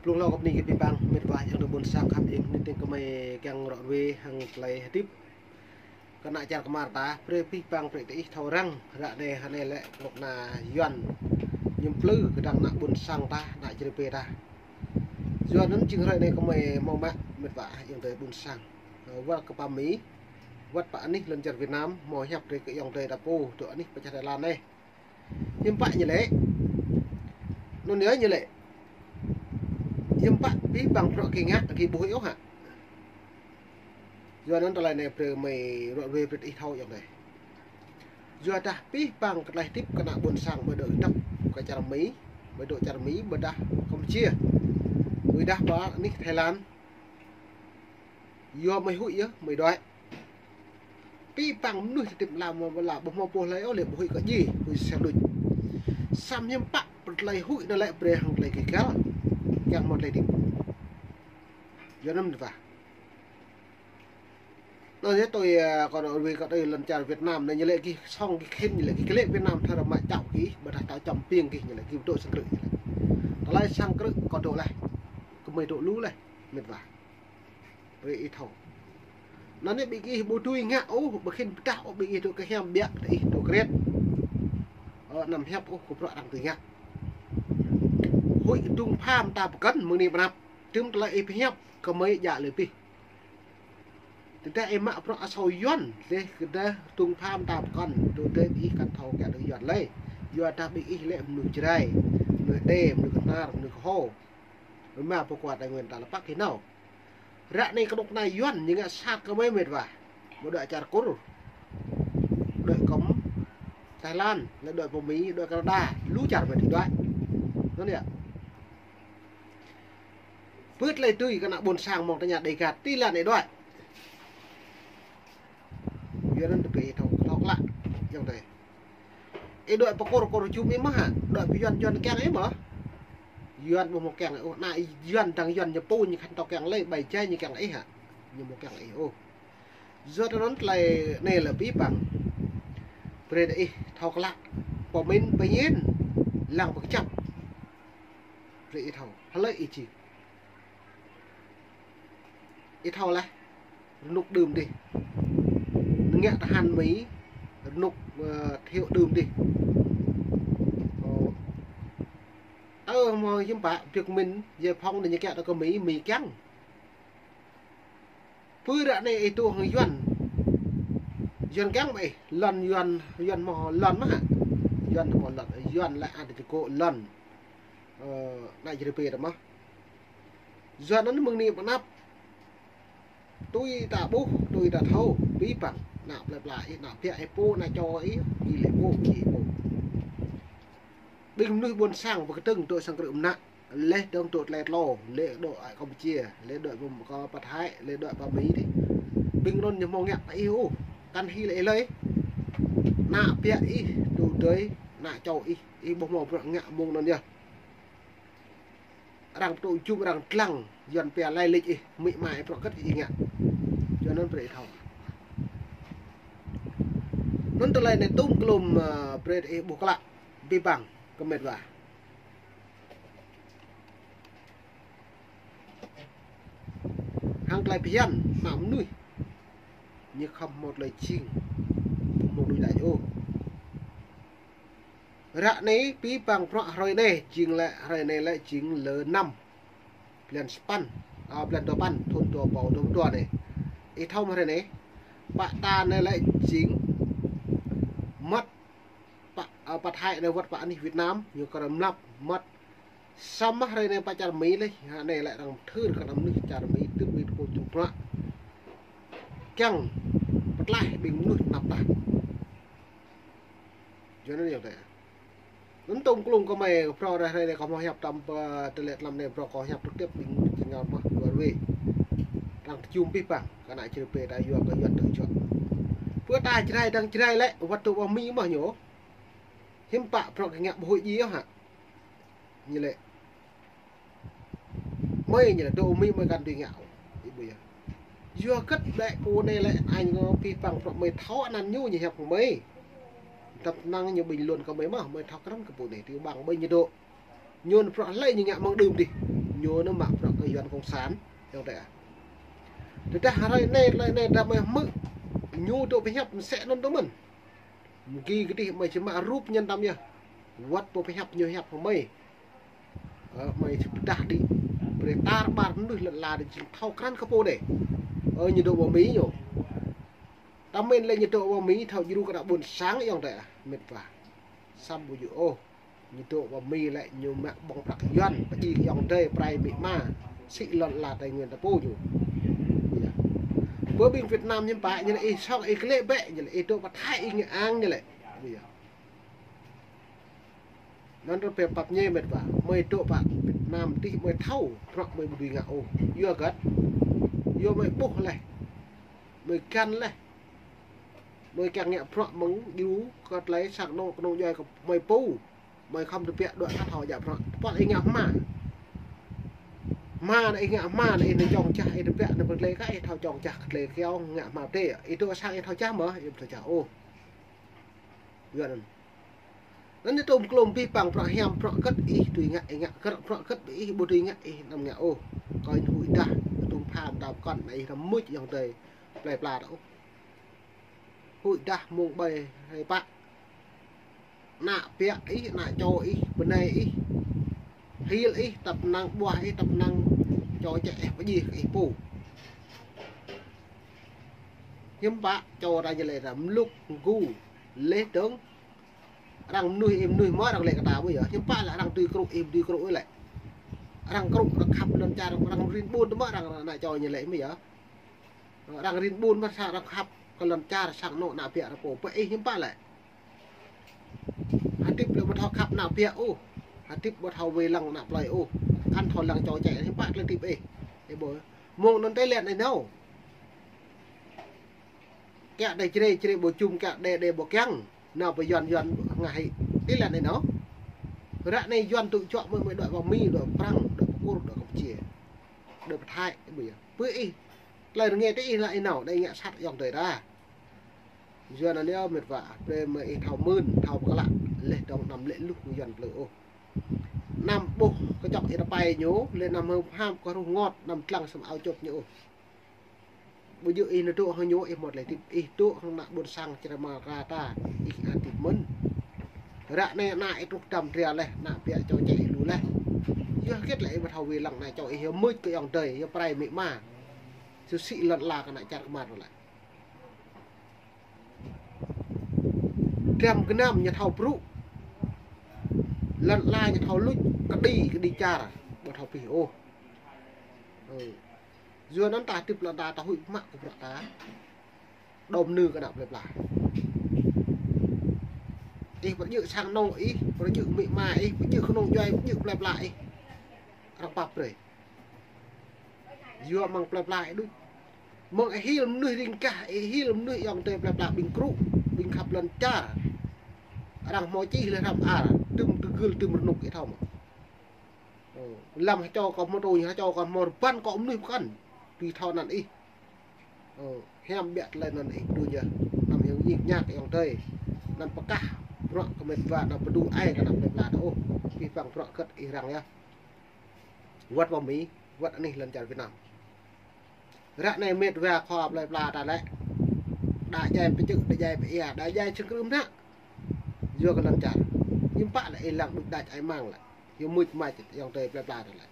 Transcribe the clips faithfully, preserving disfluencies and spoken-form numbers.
Lŏ lŏ kơ bni kơ bi bang, mĭt wa, ayŏng adei ƀuôn sang khăp, ih nĭt tĭng kơ mei kiăng ră ruê hŏng klei hdĭp kơ ană čar Kmar ta, brei bi bang brei diih thâo răng, ră anei, anei lĕ knŭk kna Yuăn ñu mplư kơ dăng ană ƀuôn sang ta, ană čar bi ta. Yua anăn jing hruê anei kơ mei mâo mă, mĭt wa, ayŏng adei ƀuôn sang. Ơ, wăt kơ pă Mi, wăt pă anih lăn čar Việt Nam, mâo hiăp brei kơ ayŏng adei ta pô, dôk anih pơ čar Thái Lan anei. Hiăm pă ñu lĕ. Anăn yơh ñu lĕ. Hiăm pă bi bang bruă kơ ngă kơ ƀuh ôh hă. Yua anăn tơlơi anei brei mei ră ruê brei ih thâo ayŏng adei. Yua dah bi bang kơ tơlơi hdĭp kơ ană ƀuôn sang mei dôk dăp kơ čar Mi, mei dôk čar Mi, mei dah Campuchia, mei dah pơ anih Thái Lan. Yua mei huĭ yơh, mei đuĕ. Bi bang mnuih hdĭp lăm mâo ƀuh mâo pô hlei ôh lĕ ƀuh huĭ kơ djiê, huĭ sel luč. Săm hiăm pă brei tơlơi huĭ anăn lĕ brei hŏng tơlơi kơ găl. Kiăng mâo tơlơi hdĭp. Yua anăn mĭt wa. Anăn yơh tui, ơ, kơ ră ruê kơ tui lăn čar Việt Nam anei ñu lĕ gih sŏng gih khĭn ñu lĕ gih klĕ Việt Nam thâo ră mă čŏk gih, ƀiădah thâo čăm piêng gih ñu lĕ gih dôk sang krư̆ ñu lĕ. Tơlơi sang krư̆ kơ dôk leh. Kơ mei dôk lu leh, mĭt wa. Brei ih thâo. Anăn anei ƀing ih ƀu dưi ngă ôh, ƀu khĭn pơdah ôh ƀing ih dôk kơ hiam biă, ih dôk kriêt. Ơ, anăm hiăp ôh kơ bruă arăng dưi ngă. Huĭ dŭng pha mta pơkŏn, mơ̆ng anei pơ anăp. Tơm tơlơi ih pơhiăp, kơ mei djă lĕ pih. Tơdah ih mă bruă asâo Yuăn, leh kơ dah dŭng pha mta pơkŏn, dôk dơ̆ng ih kăn thâo kiă dôk Yuăn lei. Yua dah ƀing ih lĕ mnuih Jrai, mnuih Êđê, mnuih Knar, mnuih Kơho. Rơma pô kua Tây Nguyên ta lĕ păk ih nao. Ră anei knŭk kna Yuăn ñu ngă sat kơ mei mĭt wa. Mâo dôk čar Kur, dôk kơ Thái Lan, lĕ dôk pơ Mi, dôk Canada, lu čar mei dôk. Anăn yơh. Pưt lei tui kơ ană ƀuôn sang mơ̆ng tơña Đêga ti lăn ih dôk. Yua anăn tơpê ih thâo, thâo klă, ayŏng adei. Ih dôk pơ Kur, Kur jum ih mơh hă, dôk pơ Yuăn, Yuăn kiăng ih mơh. Yuăn ƀu mâo kiăng ih ôh, ană Yuăn dăng Yuăn ñu pô ñu khăn thâo kiăng lei, ƀai jai ñu kiăng ih hă. Ñu mâo kiăng ih ôh. Yua anăn tơlơi anei lĕ bi bang. Brei ih thâo klă, pơmĭn pơñen, lăng pơkjăp. Brei ih thâo, hlei ih jing. Ih thâo leh, rơnŭk đưm dih. Ngă tơhan Mi, rơnŭk, ơ, thiu đưm dih. Ơ. Tơ mâo hiăm pă, biăk mĭn, giải phóng anei ñu kiă tơ kơ Mi, Mi kiăng. Pơ ră anei ih dôk hŏng Yuăn. Yuăn kiăng mă ih, lăn Yuăn, Yuăn mâo lăn mơh hă. Yuăn mâo lăn, Yuăn lĕ ăt dôk lăn. Ơ, ană čar bi ta mơh. Yua anăn mơ̆ng anei pơ anăp. Tui ta ƀuh, tui ta thâo, bi bang, ană plei pla ih, ană biă ih pô, ană čô ih, ih lĕ pô, ih pô. Ƀing mnuih ƀuôn sang, pơkdơ̆ng dôk sang krư̆ mnă, leh dơ̆ng dôk tlei tlô, leh dôk ai Campuchia, leh dôk pơ kơ pă Thái, leh dôk pơ Mi dih. Ƀing anăn ñu mâo ngă pơ ih ôh, kăn hil ih lei. Ană biă ih, dôk dơi, ană čô ih, ih ƀuh mâo bruă ngă mơ̆ng anăn yơh. Arăng ptŭ jum arăng dlăng, Yuăn pia lai lĕ ih, mĭ ma ih prŏk kăt ih ngă. Yua anăn brei ih thâo. Anăn tơlơi anei tŭm klŭm, ơ, brei ih ƀuh klă, bi bang, kơ mĭt wa. Hăng klei bhiăn, ană mnuih. Ñu khăm mâo tơlơi jing, mâo đuĕ đač ôh. Ră anei, bi bang bruă hruê anei, jing lĕ, hruê anei lĕ jing lơ năm. Blan sa păn, ơ, blan dua păn, thŭn dua êbâo dua pluh dua anei. Ih thâo mơh hruê anei, pă ta anei lĕ jing măt, pă, ơ, pă Thái anei wăt pă anih Việt Nam, ñu kơ mlăp măt. Samơ̆ hruê anei pă čar Mi leh, anei lĕ arăng mthưr kơ ană mnuih čar Mi, tŭ bi tŭ pô tŭ bruă. Kiăng pơtlaih ƀing mnuih tơnap tah. Yua anăn yơh tơ. Anăn tŭm klŭm kơ mei, brei hruê anei kâo mâo hiăp tăm pơ tơlĕ tlam anei brei kâo hiăp trực tiếp ƀing mnuih čar ngao mơh, ră ruê. Arăng tơjum bi bang, kơ ană čar bi ta yua kơ Yuăn tơ čuă. Pơ ta Jrai dăng Jrai lĕ, wăt tŭ pơ Mi mơh ñu. Hiăm pă bruă kơ ngă ƀu huĭ djiê hă. Ñu lĕ. Mei ñu lĕ dôk Mi mei kăn dưi ngă. Ih ƀuh yơh. Yua kăt lĕ pô anei lĕ añ ngă bi bang bruă mei thâo anăn ñu ñu hiăp kơ mei. Tăp năng ñu bình luận kơ mei mơh, mei thâo krăn kơ pô anei, ti bang mei ñu dôk. Ñu bruă hlei ñu ngă mơ̆ng đưm dih. Ñu anăn mă bruă kơ Yuăn cộng sản, ayŏng adei ah. Tơdah hrơi anei, hlei anei dah mơi hmư̆ ñu dôk pơhiăp msĕ anăn tơ mơ̆n. Mgi kdih mơi či mă rup ñu tăm yơh. Wăt pô pơhiăp ñu hiăp hŏng mơi. Ơ, mơi či pơdah đĭ. Brei tar ƀar mnuih lăn ala đĭ jing thâo krăn kơ pô đei. Ơ, ñu dôk ƀă Mi ñu. Tăm mĭn lĕ ñu dôk ƀă Mi thâo djru kơ ană ƀuôn sang ayŏng adei ah, mĭt wa. Săm ƀu djŏ ôh. Ñu dôk ƀă Mi lĕ ñu mă ƀơ̆ng prăk Yuăn, pơjing ayŏng adei, prai amĭ ama, sĭ lăn ala Tây Nguyên ta pô ñu. Yơh. Bơ ƀing Việt Nam ñu pă, ñu lĕ ih sŏng ih klĕ bĕ, ñu lĕ ih dôk pă Thái ih ngă ang ñu lĕ. Yơh. Anăn rơp pap ñu mĭt wa, mơi dôk pă Việt Nam tih mơi thâo, bruă mơi ƀu dưi ngă ôh. Yua găt, yua mơi ƀuh leh, mơi găn leh. Mơi kiăng ngă bruă mơ̆ng djru kơ tlei sang anôk knŏng djuai kơ mơi pô. Mơi khŏm tơbiă đuĕ kơ thâo djă bruă. Tơpă ih ngă hma. Hma anăn ih ngă hma anăn ih nao čŏng čah ih tơbiă anăn pơ tlei kơ ih thâo čŏng čah kơ tlei kyâo ngă hma tê. Ih dôk sang ih thâo čah mơh, ih thâo čah ôh. Yua anăn. Anăn ih tŭm klŭm bi păng bruă hiam bruă găt ih dưi ngă ih ngă găt bruă găt ih ƀu dưi ngă ih anăm ngă ôh. Kơ ih huĭ dah, tŭm pha mta pơkŏn anei ih răm mưč ayŏng adei plei pla ta ôh. Huĭ dah mông ƀai hei pă. Ană biă ih, ană čô ih, bơnai ih. Hil ih, tăp năng ƀuah ih, tăp năng čô čĕ ih pơjih kơ ih pô. Hiưm pă, čô ta ñu lĕ ta mluk mgu, leh dơ̆ng. Arăng mnuih ih mnuih mơh arăng lĕ kơ ta ƀuh yơh. Hiưm pă lĕ arăng dưi krŭ ih dưi krŭ ih lĕ. Arăng krŭ, arăng khăp lăn čar, arăng rin ƀun tơ mơh arăng ană čô ñu lĕ mơh yơh. Arăng rin ƀun mơh sa arăng khăp kơ lăn čar sang anôk ană biă arăng pô. Pơ ih hiưm pă lĕ. Hdĭp lĕ ƀu thâo khăp ană biă ôh. Hdĭp ƀu thâo wê lăng ană plei ôh. Kăn thâo lăng čô čĕ hiưm pă klei hdĭp ih. Ih ƀuh. Mông anăn tê lĕ anei nao. Kiă đei črê, črê ƀu čum, kiă đei, đei ƀu kiăng. Nao pơ Yuăn, Yuăn ngă hĭ. Tê lĕ anei nao. Ră anei Yuăn tŭ čuă mơi, mơi đuĕ pơ Mi, đuĕ pơ Prăng, đuĕ pơ Kur, đuĕ Kampuchia. Đuĕ pơ Thái, ƀuh yơh. Pơ ih. Tlei rơngiê tơ ih lă ih nao, đei ngă sat ayŏng adei ta. Yua anăn yơh mĭt wa, brei mơi ih thâo mưn, thâo pơklă, leh dơ̆ng anăm lĕ luh kơ Yuăn plư ôh. Anăm ƀuh kčŏk ih tơpai ñu, leh anăm hưp ham kơ ruh ngot, anăm dlăng săm ao čŭt ñu ôh. Ƀu djŏ ih nao dôk hŏng ñu, ih mâo tlei hdĭp, ih dôk hŏng ană ƀuôn sang črama kra ta, ih hdĭp mơ̆n. Ră anei ană ih truh dăm dria leh, ană biă čô čĕ ih lu leh. Yua hgĕt lĕ ih ƀu thâo wê lăng ană čô ih, yua mưč kơ ayŏng adei, yua prai amĭ ama. Sĭ lăn ala kơ ană čar kmar lĕ. Dăm gnăm ñu thâo brŭ. Lăn ala ñu thâo luč, kđi, kđi čar, ƀu thâo pih ôh. Ơ. Yua anăn ta hdĭp lăn ta, ta huĭ mă kơ bruă ta. Đom nư kơ ană plei pla. Ih pơjư̆ sang anôk ih, pơjư̆ amĭ ama ih, pơjư̆ knŏng djuai, pơjư̆ plei pla ih. Arăng pap brei. Yua mơ̆ng plei pla ih đuč. Mơ̆ng ih hil mnuih riêng gah, ih hil mnuih ayŏng adei plei pla ƀing krŭ, ƀing khăp lăn čar. Arăng hmâo čih leh hrăm ar, tŭm tơgưl tŭm rơnŭk ih thâo mơh. Ơ, lăm hčâo kơ hmâo tui, hčâo kơ hmâo rơbăn kơ mnuih pơkŏn. Tui thâo anăn ih. Ơ, hiam biă tlei anăn ih pơdui yơh. Anăm hiu ñik ñak ayŏng adei. Anăm pơkah bruă kơ mĭt wa, anăm pơdui ai kơ ană plei pla ta ôh. Bi păng bruă găt ih răng yơh. Wăt pơ Mi, wăt anih lăn čar Việt Nam. Ră anei mĭt wa khua plei pla ta lĕ. Đa jai pơčư̆, đa jai pơia, đa jai čơkrưm nă. Yua kơ lăn čar. Hiưm pă lĕ ih lăng đuč đač ai mang lĕ. Hiu mưč mač ayŏng adei plei pla ta lĕ.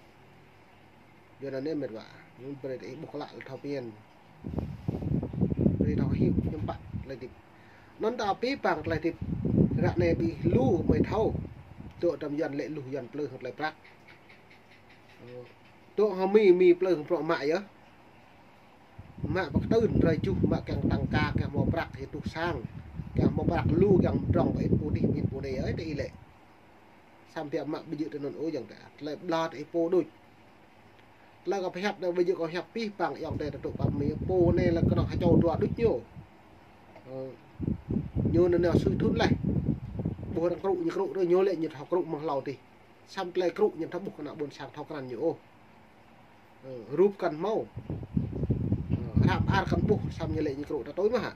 Yua anăn anei mĭt wa, ñu brei ih ƀuh klă leh thâo pơñen. Brei thâo hiu, hiưm pă tlei hdĭp. Anăn ta bi păng tlei hdĭp. Ră anei bi lu mơi thâo. Dôk dăm Yuăn lĕ luh Yuăn plư hŏng tlei prăk. Ơ. Dôk hŏng Mi, Mi plư hŏng bruă mă yơh. Mă pơktưn rai juh, mă kiăng tăng ca, kiăng mâo prăk, ih tuh sang. Kiăng mâo prăk lu, kiăng mdrŏng, ih pô dih, ih pô dih, ơ, tơ ih lĕ. Săm biă mă ƀu djơ̆ tơ anăn ôh ayŏng adei. Tlei ƀlŏ tơ ih pô đuč. Tlei kâo pơhiăp anei ƀu djơ̆ kâo hiăp pih păng ayŏng adei ta tŭ pap Mi. Pô anei lĕ knŏng hčâo dua đuč ñu. Ơ, ñu anăn nao sui thŭn leh. Ƀuh arăng krŭ ñu krŭ, ñu lĕ ñu thâo krŭ mơ̆ng hlâo dih. Săm tlei krŭ ñu thâo ƀuh kơ ană ƀuôn sang thâo krăn ñu ôh. Ơ, rup kăn hmâo. Ơ, hrăm ar kăn ƀuh, săm ñu lĕ ñu krŭ ta tui mơh hă.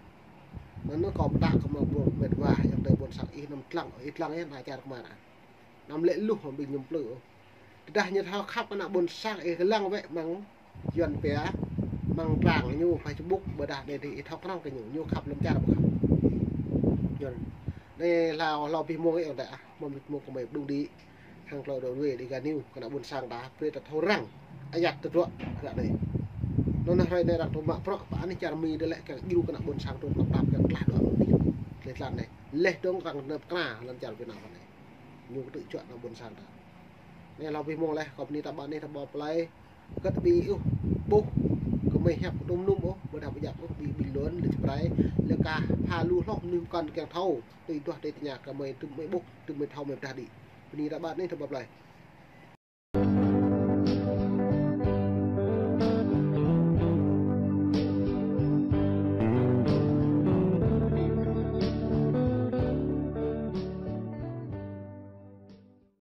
Anăn kâo pơtă kơ mâo ƀuôn mĭt wa, ayŏng adei ƀuôn sang ih anăm dlăng, ih dlăng yơh ană čar kmar. Anăm lĕ luh hŏng ƀing ñu plư ôh. Dah ñu thâo khăp kơ ană ƀuôn sang ih lăng wĕ mơ̆ng Yuăn pia, mơ̆ng trang ñu Facebook ƀiădah anei dih ih thâo krăng kơ ñu, ñu khăp lăn čar ƀu khăp. Yuăn. Anei hlâo, hlâo bi mông ih ôh dê ah, mâo bi mông kơ mei đung đĭ. Hăng klei đuĕ wê đi gah ñu, kơ ană ƀuôn sang ta, brei ta thâo răng. Ayăt tơdruă, ră anei. Anăn hruê anei arăng tŭ mă bruă, pă anei čar Mi dê lĕ kơ djru kơ ană ƀuôn sang tŭ klăp tap kơ klah đuĕ. Klei tlan anei. Leh dơ̆ng arăng nơp kna lăn čar Việt Nam anei. Ñu kơ tŭ čuă ană ƀuôn sang ta. Anei hlâo bi mông leh, kơ bni ta ƀă anei ta ƀuh plei. Kơ bi ih ƀuh, kơ mei hiăp kơ tŭm nŭm ôh, ƀiădah ƀu djăp ôh, bi bình luận, leh čơprai, leh ka pha lu hloh mnuih mkăn kiăng thâo, tui duah tui tña kơ mei tŭm mei ƀuh, tŭm mei thâo mei pdah đĭ. Bni ta ƀă anei ta ƀuh plei.